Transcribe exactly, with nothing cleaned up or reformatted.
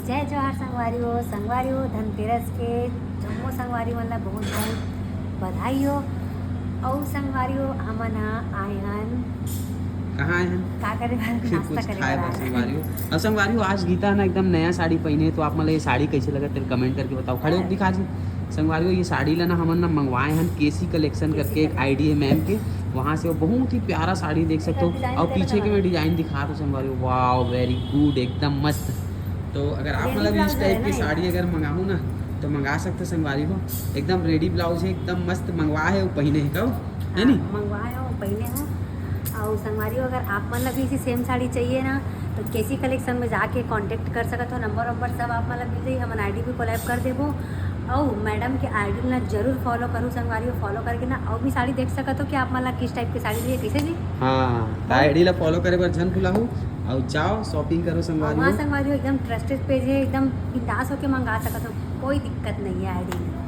जय जोहार संगवारी हो। संगवारी हो, धनतेरस के जम्मो संगवारी मन ला बहुत बहुत बधाई हो। अउ संगवारी हो, हमन ह आए हन कहाँ आए हन? का करे बर? फिर नाश्ता कुछ करे खाए बर बर आए हन। संगवारी हो। अब संगवारी हो, आज गीता ना एकदम नया साड़ी पहने हे, तो आप मन ला ये साड़ी कैसे लगा तेरे कमेंट करके बताओ। खड़े होके दिखा जी संगवारी हो, ये साड़ी ला ना हमन ना मंगवाए हन केसी कलेक्शन करके, एक आईडी है मैम के, वहाँ से। वो बहुत ही प्यारा साड़ी देख सकते हो। और पीछे के मैं डिजाइन दिखा रहा हूँ संगवारी हो, wow, very good, एकदम मस्त। तो अगर आप मतलब इस टाइप की साड़ी अगर मंगाहू ना, तो मंगा सकते हो संगवारी हो। एकदम रेडी ब्लाउज है, एकदम मस्त मंगवा है, वो पहने है कब, है नी? मंगवा है, वो पहने हो। और संगवारी हो, अगर आप मन ला भी इसी सेम साड़ी चाहिए ना, तो केसी कलेक्शन में जाके कांटेक्ट कर सकत हो। नंबर वंबर सब आप मन ला मिल जाही। हमन आईडी भी कोलैब कर देबो। और मैडम के आईडी ला जरूर फॉलो करू संगवारी हो। फॉलो करके ना और भी साड़ी देख सकत हो कि आप मन ला किस टाइप की साड़ी चाहिए, कैसे जी। हाँ, तो आईडी ला फॉलो करे बर झन भुलाहू। और जाओ, शॉपिंग करो संगवारी वहाँ हो। संगवारी हो, एकदम ट्रस्टेड पेज है, एकदम बिंदास होके मंगा सकत हो, कोई दिक्कत नहीं है आईडी में।